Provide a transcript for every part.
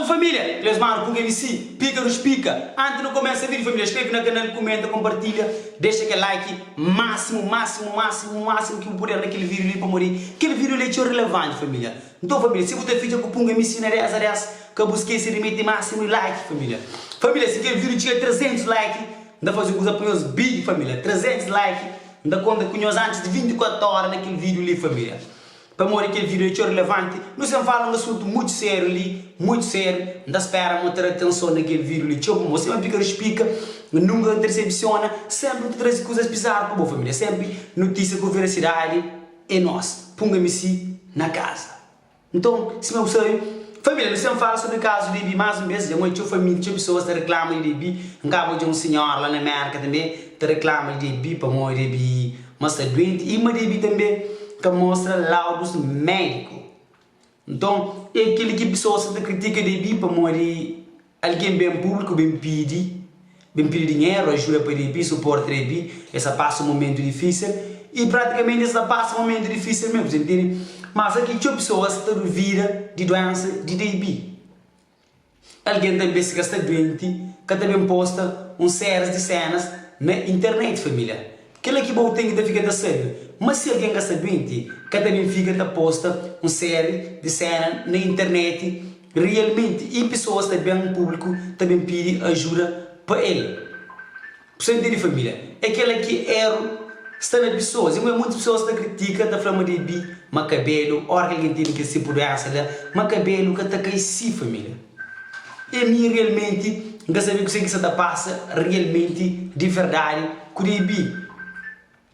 Salve família! Cleosmar Puga MC, Pícaros Pica! Antes nu começa vídeo família, inscreve na canal, comenta, compartilha, deixa kel like máximo, máximo, máximo, máximo ki bu puder na kel vídeo li pamodi kel vídeo li é txeu relevante família. Nton família, si bu ta fitxa ku Punga MC na 10 a 10, ka bu skese di mete máximo like família. Família, si kel vídeo txiga 300 like, N ta faze un kuza pa nhos big família, 300 like, N ta konta ku nhos antes di 24 ora na kel vídeo li família. Pamodi kel video é txeu relevanti, nu sen fala un asuntu mutu sériu li, mutu sériu, N ta spera ma ta da atenson na kel video li txeu pamodi sima pika rispika, nunka ka ta disepsiona, senpri nu ta traze kuzas pizaru pa bo familia, senpri notisia ku verasidadi é nos, Punga MC na kaza. Nton, sima bu sabe, familia, nu sen fala sobri kazu di Debi más un bes, dja N odja txeu familia, txeu pesoas ta riklama di Debi, N kaba odja un sinhora la na Mérka tanbe ta riklama di Debi pamodi Debi ma sta duenti i ma Debi tanbe ka mostra laudus médiku. Nton, é kel-li ki pesoas sa ta kritika Debi pamodi Algen ben públiku ben pidi ben pidi dinheru, ajuda pa Debi, suporta Debi, es sta pasa un momentu difísil i pratikamenti es sta pasa un momentu difísil mésmu, bu ta intende? Mas aki txeu pesoas ta duvida di duénsa di Debi. Algen tanbe si ka sta duenti ka ta ben posta un séris di sénas na internet família. Kela ki bo ten ki ta fika ta sabe, ma si algen ka sta duenti, ka ta ben fika ta posta un série di sena na internet realmenti i pesoas ta ben públiku ta ben pidi ajuda pa el. Bu sta intende família? É kela ki eru sta na pesoas. I monti pesoas ta kritika, ta fla ma debi ma kabelu, ora ki algen tene kel tipu duensa la, ma kabelu ka ta kai si família. E mi realmenti N ka sabe kuse ki sa ta pasa realmenti di verdadi ku Debi.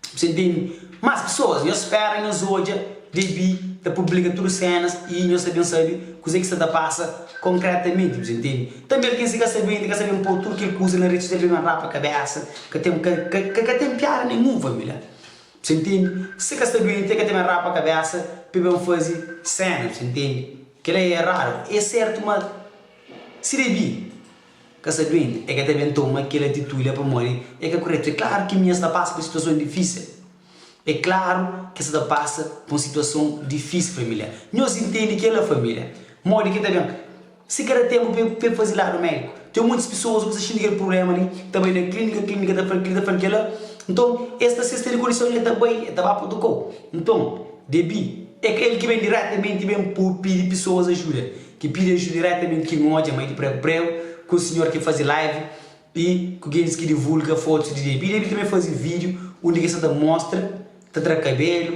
Bu sa intende? Mas pesoas, nhos spera nhos odja Debi ta publika tudu senas i nhos ta ben sabe kuse ki sa ta pasa konkretamenti. Bu sa intende? Tanbe algen si ka sabe inda ka sa ben po tudu kel kuza na redi sosial pa ben rapa kabesa, ka ten ka ka ka ten piada nenhun familia. Bu sa intende? Si ka sta duenti e ka ta ben rapa kabesa pa ben faze sena. Bu sa intende? Kel-la é eradu. É sertu ma si Debi ka sta duenti, el ka ta ben toma kel atitudi la pamodi é ka kuretu. É klaru ki minha sta pasa pa situason difísil. É klaru ki el sta ta pasa pa un situason difísil, família. Nhos intende kel-la, família. Modi ki ta ben? Si ka da ténpu pa el faze ladu médiku. Ten montis pesoas ki sta xinti kel prubléma li, ta bai na klínika, klínika ta fla-l kel-li, ta fla-l kel-la. Nton, es ta si es tene kondison, el ta bai, el ta ba pa otu kau. Nton, Debi É ka el ki ben diretamenti ben pu pidi pisoas ajuda. Ki pidi ajuda diretamenti ki N odja mai di pregu pregu ku un sinhor ki fazi live i ku gentis ki divulga fotus di Debi. Debi tanbe fazi video undi ki sta ta mostra ta tra kabelu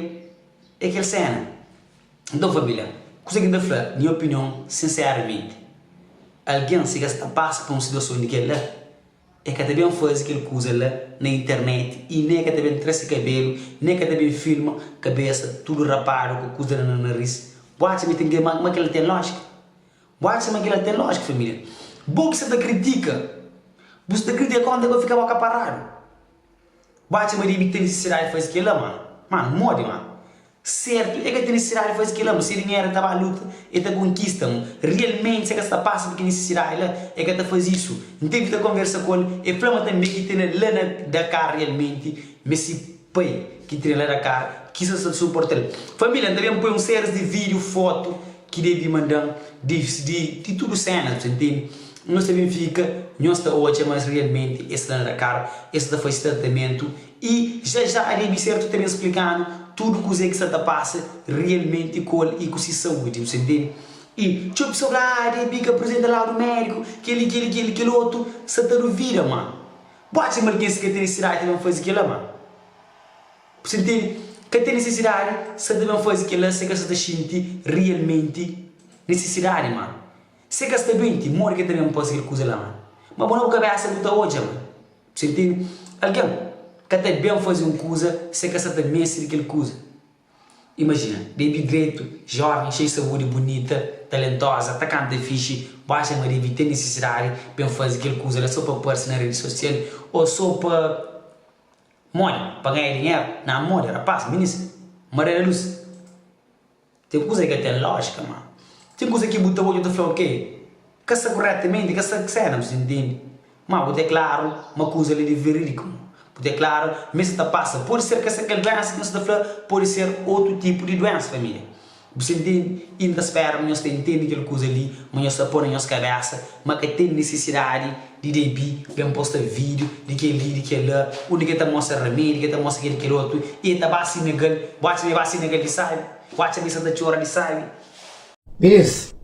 e kel sena. Nton familia, kuze ki N ta fla? Nha opinion sinseramenti, algen si ka sta pasa pa un situason di kel la, E ka ta ben faze kel kuza la na internet i nen e ka ta ben tra se kabelu, nen e ka ta ben filma kabesa tudu rapadu ku kuza la na naris. Bu atxa ma ten ke ma kel la ten lojika? Bu atxa ma kel la ten lojika familia? Bo ki sa ta kritika, bu sta kritika konta pa fika boka paradu. Bu atxa ma debi ten nisisidadi di faze kel-la? Ma, manu, modi, ma? Sertu, e ka ten nisisidadi di faze kel-la, ma se dinheru e ta ba luta, e ta konkista. Ma, rialmenti, se ka sta pasa pa kel nisisidadi la, e ka ta faze isu. N tevi ta konversa ku el, e fla ma tanbe ki tene la na Dakar rialmenti, ma si pai ki tene la Dakar ki sa sta suporta-l. Familia, N ta ben poi un seris di video, fotu ki debi manda-m di, di, di tudu senas, bu ta ntende? Nhos ta ben fika, nhos ta odja ma realmenti es sta na Dakar, es sta ta faze tratamentu i ja ja debi sertu ta ben splika-nu tudu kuzê ki sta ta pasa realmenti ku el i ku si saúdi, bu ta ntende? I txeu pesoa fla, ah, debi ka aprizenta laudu médiku, kel-li, kel-li, kel-li, kel otu, sta ta duvida, ma bu atxa ma algen si ka ten nisisidadi ta ben faze kel-la, ma bu ta ntende? Ka ten nisisidadi sta ta ben faze kel-la si ka sta ta xinti realmenti nisisidadi, ma. Se ka sta duenti, modi ki el ta ben pasa kel kuza la, man? Ma bo na bu kabesa bu ta odja, man. Bu sa intende? Algen ka ta ben faze un kuza se ka sa ta meste di kel kuza. Imajina, Debi dretu, joven, xeiu saúdi, bunita, talentoza, ta kanta fixi, bu atxa ma Debi ten nisisidadi ben faze kel kuza la so pa parse na redi sosial o so pa modi? Pa ganha dinheru? Na modi, rapaz, minis, Maria da Luz. Ten kuza ki ka ten lójika, ma ten kuza ki bu ta odja bu ta fla ok, ka sta kuretamenti, ka sta sena, bu sta intende? Ma bu ta klaru ma kuza li di verídiku, bu ta klaru ma es sta ta pasa, pode ser ka sta kel duénsa ki nu sta ta fla, pode ser otu tipu di duénsa, família. Bu sta intende? I N ta spera ma nhos ta intende kel kuza li, ma nhos ta pô na nhos kabésa ma ka ten nisisidadi di Debi ben posta vídiu di kel-li, di kel-la, undi ki el ta mostra ramedi, ki el ta mostra kel-li, kel otu, i el ta ba Senegal. Bu atxa ma el ba Senegal di sábi? Bu atxa ma el sta ta txora di sábi? Minis,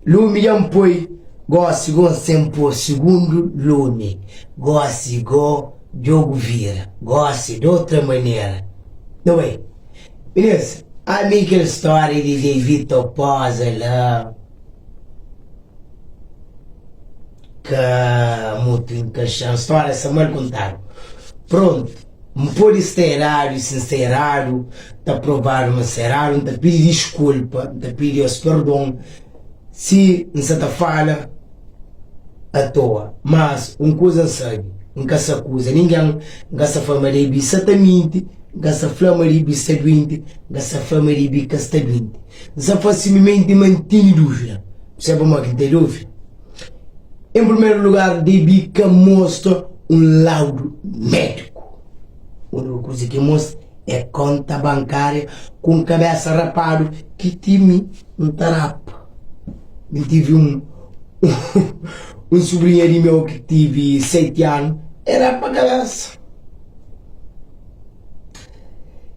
lumi dja N poi gósi gó N sen pô Sigundu lumi gósi gó djogu vira gósi d'otra manera Nu bai Minis, ami kel stória di David Toposa la ka mutu inkaxa-m Stória sta mal kontadu Prontu N pode sta eradu i si N sta eradu ta provadu ma N sta eradu N ta pidi diskulpa N ta pidi Deus perdon si N sa ta fala atoa Mas un kuza N sabe N ka sa akuza ningen N ka sa fla ma Debi sa ta minti N ka sa fla ma Debi sta duenti N ka sa fla ma Debi ka sta duenti N sa fla simimenti ma N tene dúvida Bu sabe pamodi ki N ten dúvida? Em primeru lugar debi ka mostra un laudu médiku. Úniku kuza ki mostra é konta bankária ku un kabésa rapadu ki ti mi N ta rapa. Mi tivi un un subrinha di meu ki tivi 7 anu, e rapa kabésa.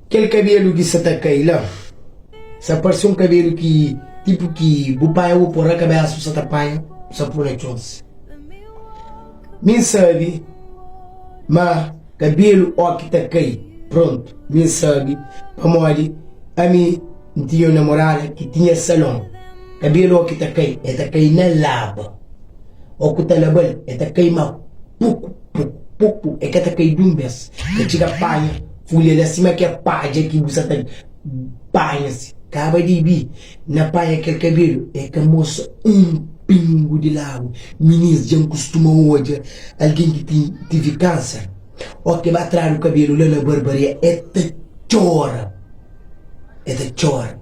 Kel kabelu ki sa ta kai la. Sa parse un kabelu ki tipu ki bu panha bu pô na kabesa bu sa ta panha bu sa pô na txon si. Mi N sabe ma kabelu ó ki ta kai prontu mi N sabe pamodi ami N tinha un namorada ki tinha salon kabelu ó ki ta kai e ta kai na laba ó ku ta laba-l e ta kai ma puku puku puku e ka ta kai di un bes ta txiga panha fulha la sima ke padja ki bu sa ta Panha-si, kaba di bi na panha kel kabelu, e ka mostra un pingu di lagu. Minis dja N kustuma odja algen ki ten tivi kanser o ki ba tradu kabelu la na barbaria, e ta txora, e ta txora.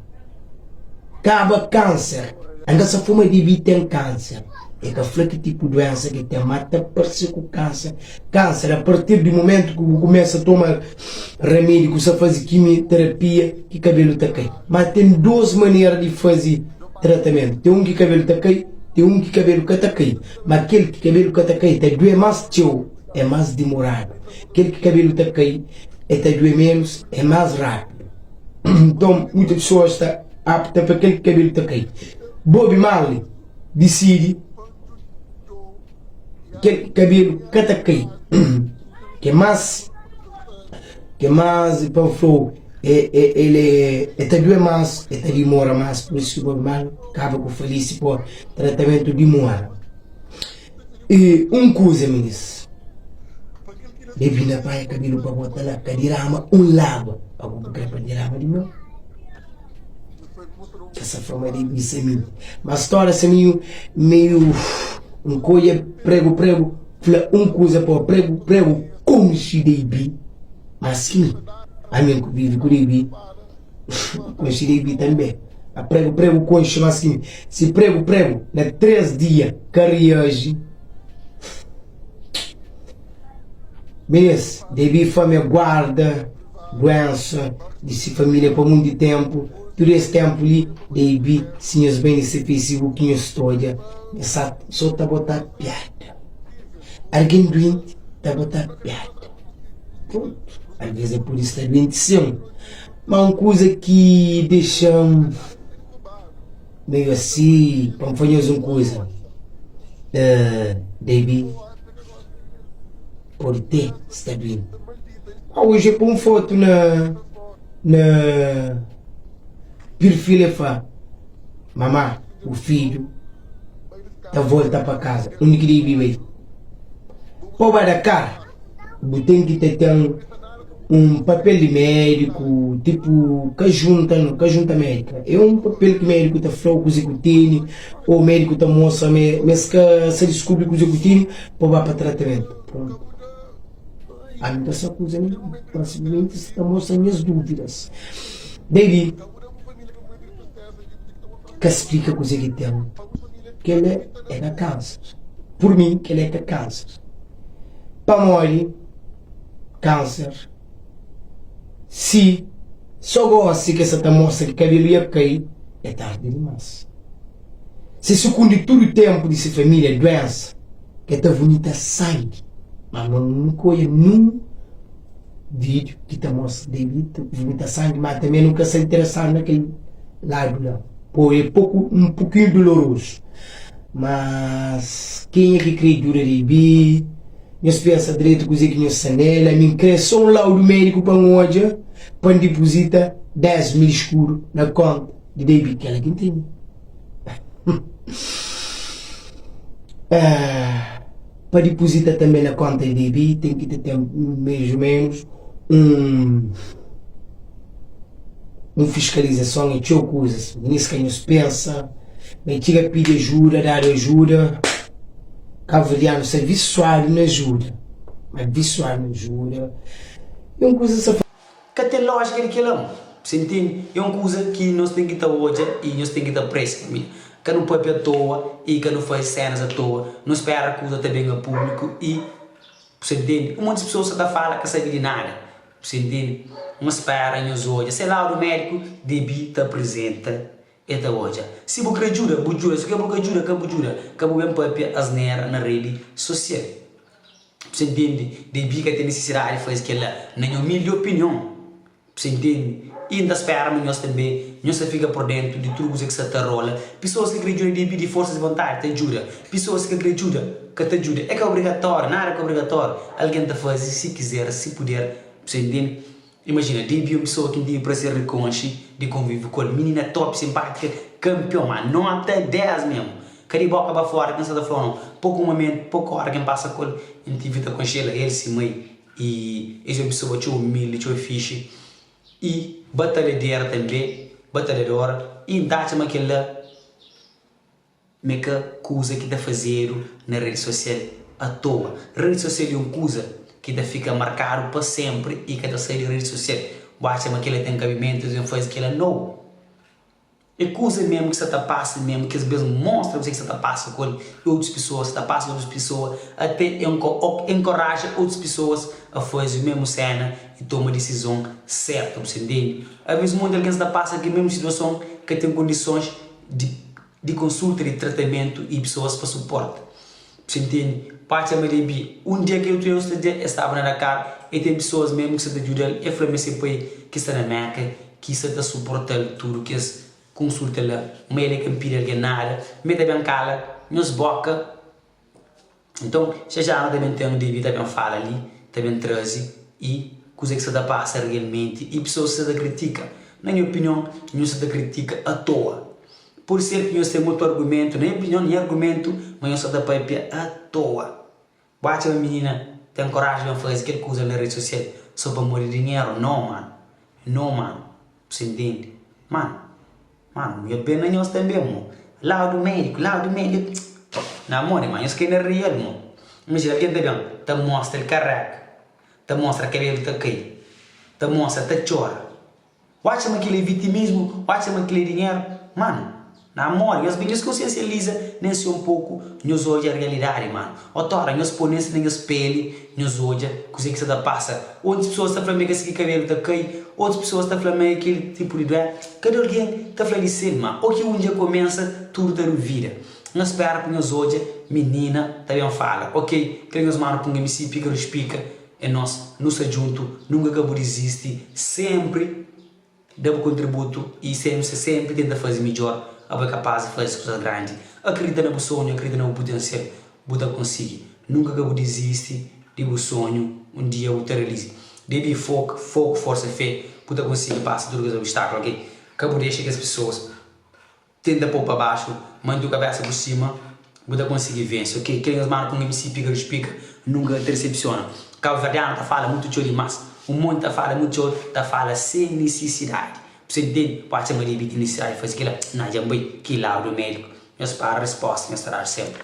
Kaba kanser, N ka sa fuma di bi ten kanser, e ka fla ki tipu duensa ki ten, ma ta parse ku kanser. Kanser, a partir di mumentu ki bu kumesa toma ramedi ku sa fazi kimioterapia ki kabelu ta kai. Ma ten dos manera di fazi tratamentu, ten un ki kabelu ta kai, ten un ki kabelu ka ta kai. Ma kel ki kabelu ka ta kai ta due mas txeu, é mas dimoradu. Kel ki kabelu ta kai e ta due menus, é mas rapidu. Nton, muitu pesoas ta apta pa kel ki kabelu ta kai. Bob Marley disidi. Kel kabelu ka ta kai Ke mas Ke mas pa N fla-u E e el e e ta due mas e ta dimora mas Pur isu ki Bob Marley kaba ku falisi po tratamentu dimora E un kuza minis Debi na panha kabelu pa bota la Ka dirama un lagua Pa bu kre pa dirama di meu. Essa forma de bisa mi. Ma storia sa meio meio nkoia prego prego fla un kuza pa prego prego konxi Deibi mas ki mi ami ku vivi ku Deibi konxi Deibi tambe a prego prego konxi mas ki mi si prego prego na 3 dia ka reaji Minis debi fame guarda duensa di si familia pa munti tempu, tudu es tempu li debi si nhos bai na se facebook nhos ta odja nhos sa so ta bota piada, algen duenti ta bota piada, prontu, alves el pudi sta duenti sin, ma un kuza ki dexa-m. Meio asi, pa N fla nhos un kuza, Debi pode te sta duenti. Oji el poi un fotu na na pirfil el fla, Mamá, bu fidju ta volta pa kaza. Undi ki Debi bai? Pa ba Dakar, bu ten ki ta ten. Un papel di médiku, tipu ka junta no, ka junta médika. É un papel ki médiku ta fla-u kuzê ki bu tene, ô médiku ta mostra ma ma es ka sa diskubri kuzê ki bu tene pa bu ba pa tratamentu. Prontu. Ami N ka sa kuza ninhun, ma simplesmenti N ta mostra nhas dúvidas. Baby ka splika kuzê ki ten, kel-la é ka kánser. Pur mi, kel-la é ka kánser. Pamodi? Kánser Si. So gosi ke sa ta mostra ki kabelu ia kai é tardi dimas. Se sukundi tudu tempu di se familia duensa ke ta vumita sangi ma no nu ka oia nun video ki ta mostra Debi ta vumita sangi ma tambe nu ka sa interesadu na kel ladu la po é poku un pokinhu dolorosu mas kenha ki kre djuda Debi Nhos pensa dretu kuzê ki nhos sta nel. Ami N krê sô un laudu médiku pa N odja, pa N dipuzita 10 mil skudu na kónta di David. Kel-la ki N tene. Pa dipuzita tanbê na kónta di David, ten ki ta ten mais ô ménus un un fiskalizason i txeu kuzas. Minís ka nhos pensa ma e txiga pidi ajuda, dadu ajuda. Kabuverdianu sta visuadu na ajuda, ma visuadu na ajuda é un kuza sa. Ka ten lójika di kel-la, mo. Você ntende? É un kuza ki nos ten ki ta odja i nos ten ki ta apresa. Família, ka nu papia atoa i ka nu faze sénas atoa. Nu spera kuza ta ben a públiku i, você ntende? Un monti di pesoas sa ta fala ka sabe di nada, você ntende? Nu spera nhos odja. Se laudu médiku debe ta aprizenta E ta odja. Si bu kre djuda, bu djuda. Si bu ka djuda, ka bu djuda. Ka bu ben papia asnera na redi sosial. Bu sa ntende? Debi ka ten nisisidadi di faze kel-la, na nha umildi opinion. Bu sa ntende? I N ta spera ma nhos tanbe, nhos ta fika por dentu di tudu kuza ki sa ta rola. Pisoas ki kre djuda debi di forsa di vontadi ta djuda. Pisoas ki ka kre djuda, ka ta djuda. É ka obrigatóriu, nada ka obrigatóriu. Algen ta faze si kizer, si puder. Bu sa ntende? Imajina, Debbie é un pesoa ki N tive prazer di konxe, di konvive ku el. Minina top, sinpátika, kanpion, má nóta 10 mésmu. Ka di bóka pa fóra ki N sta ta fla-u nau. Poku momentu, poku óra ki N pasa ku el, N tive ta konxe-l, el, se mai. I es é un pesoa txeu umildi, txeu fixi i batalhadera tanbê, batalhadora. I N ta atxa ma kel-la. Ma é ka kuza ki ta fazedu na redi sosial atoa. Redi sosial é un kuza ki ta fika markadu pa senpri i ka ta sai di redi sosial. Bu atxa ma kel-la ten kabimentu, es ben faze kel-la? Nou! É kuza mésmu ki sta ta pasa mésmu, ki es ben mostra kuzê ki sta ta pasa ku el i otus pesoas, sta ta pasa ku otus pesoa, até enkoraja otus pesoas a faze mésmu séna i toma disizon sértu. Bu sta ntende? Alvês monti algen sta ta pasa kel mésmu situason, ka ten kondisons di. Di konsulta, di tratamentu y pesoas pa suporta. Bu sa intende? Pa atxa ma debi un dia kel otu dia sta dia e staba na Dakar e ten pesoas mesmu ki sa ta djudal e fla ma se pai ki sta na Merka ki sa ta suportal tudu kes konsulta la ma el e ka npidi algen nada ma e ta ben kala nhos boka. Nton, xa xa nu ta ben ten debi ta ben fala li, ta ben traze i kuze ki sta ta pasa realmenti i pesoas ki sta ta kritika. Na nha opinion, nhos sta ta kritika atoa. Pode ser ki nhos ten otu argumentu, na nha opinion, nha argumentu ma nhos sta ta papia atoa. Bu atxa ma minina ten koraji ben faze kel kuza na redi sosial so pamodi dinheru? No mano, no mano, bu sa intende? Mano. Mano, nha ben na nhos tanbe mo. Ladu médiku, ladu médiku. Na modi ma nhos kai na real mo. Imajina algen ta ben ta mostra el kareka, ta mostra kabelu ta kai, ta mostra ta txora. Bu atxa ma kel é vitimismu? Bu atxa ma kel é dinheru? Mano, na modi nhos ben nhos konsiensializa nen si un poku nhos odja realidadi mano. Otora nhos pô nen si na nhos peli nhos odja kuzê ki sta ta pasa. Otus pesoas ta fla ma é ka si ki kabelu ta kai, otus pesoas ta fla ma é kel tipu di duénsa. Kada algen ta fla di sel, má ô ki un dja kumesa, tudu ta duvida. Nhos spera pa nhos odja minina ta ben fala, ok, kel nhos manu pun MC pika nu xpika, é nos, nu sta djuntu, nunka ka bu dizisti, senpri. Da bu kontributu i sempri sempri tenta fazi midjor abo é kapaz di fazi kuzas grandi akredita na bu sonhu akredita na bu putensial bu ta konsigi nunka ka bu dizisti di bu sonhu un dia bu ta realiza debi foka foku forsa fe bu ta konsigi pasa tudu kes obstakulu ok ka bu dexa kes pesoas Tenta pô pa baxu, mante bu kabesa por sima, bu ta konsigi vense, ok? Kel nhos manu ku un MC pika du spika, nunka ka ta disepsiona. Kabuverdianu ta fala mutu txeu dimas, un monti ta fala mutu txeu, ta fala sen nisisidadi. Bu sa ntende? Bu atxa ma debi ten nisisidadi di faze kila? Na, dja N bai ki laudu mediku. Nhos para risposta, nhos ta dadu senpri.